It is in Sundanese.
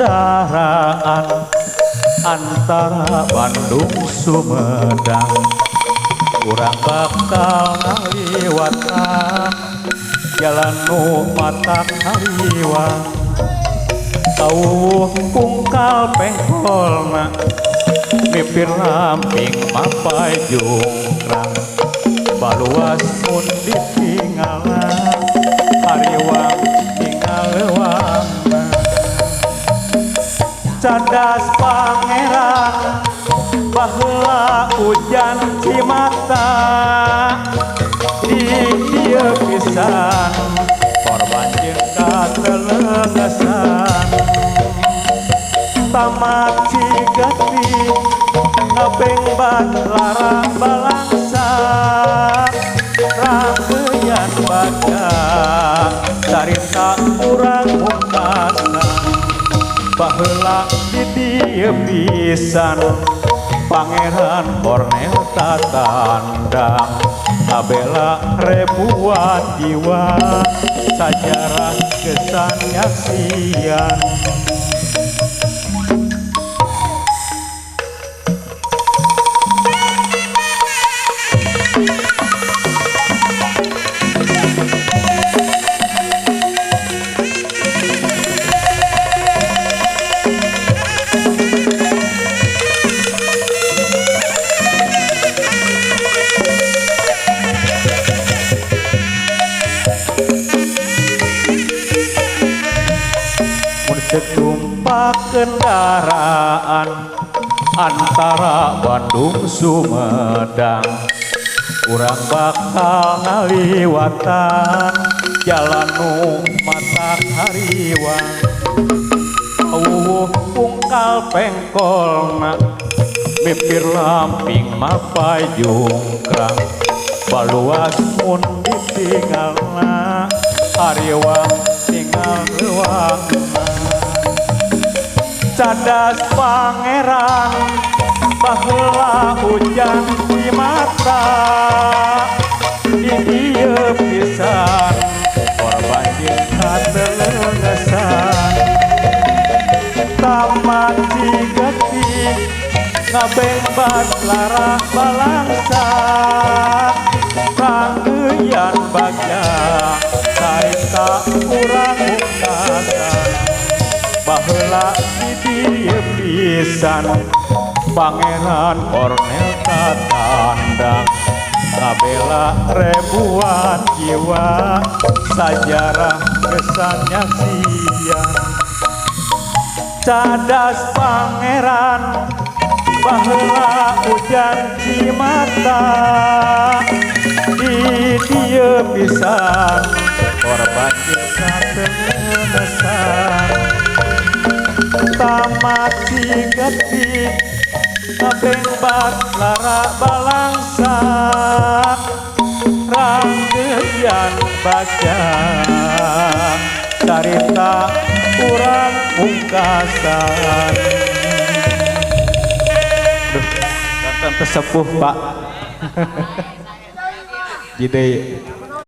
Kendaraan antara Bandung Sumedang, urang bakal ngaliwatan jalan nu matak hariwang. Tauh pungkal pengkolna mipir lamping mapai jungkrang, baluas mun ditinggalan hariwang tinggal lewang. Cadas pangeran baheula hujan cimata di dieu pisan korban jeung katelegesan. Tamat Cigati ngabengbat lara balangsa rangkaian baca carita urang mungkasan. Baheula di dieu pisan Pangeran Cornel tatandang ngabela ribuan jiwa sajarah kesan nyaksian. Setumpak kendaraan antara Bandung Sumedang, urang bakal ngaliwatan jalan nu matak hariwang. Awuh pungkal pengkolna mipir lamping mapai jungkrang, baluas mun ditinggalna hariwang tinggal lewang. Cadas pangeran baheula hujan di mata di dieu pisan korban jeung katelegesan. Tamat Cigati ngabengbat lara balangsa rangkaian bagja carita urang mungkasan. Baheula di dieu pisan Pangeran Cornel tatandang ngabela ribuan jiwa sajarah kesan nyaksian. Cadas pangeran baheula hujan cimata di dieu pisan korban jeung katelegesan. Tamat Cigati ngabengbat lara balangsa rangkaian baca carita urang pungkasan. Duh, tonton tesepuh Pak. Jadi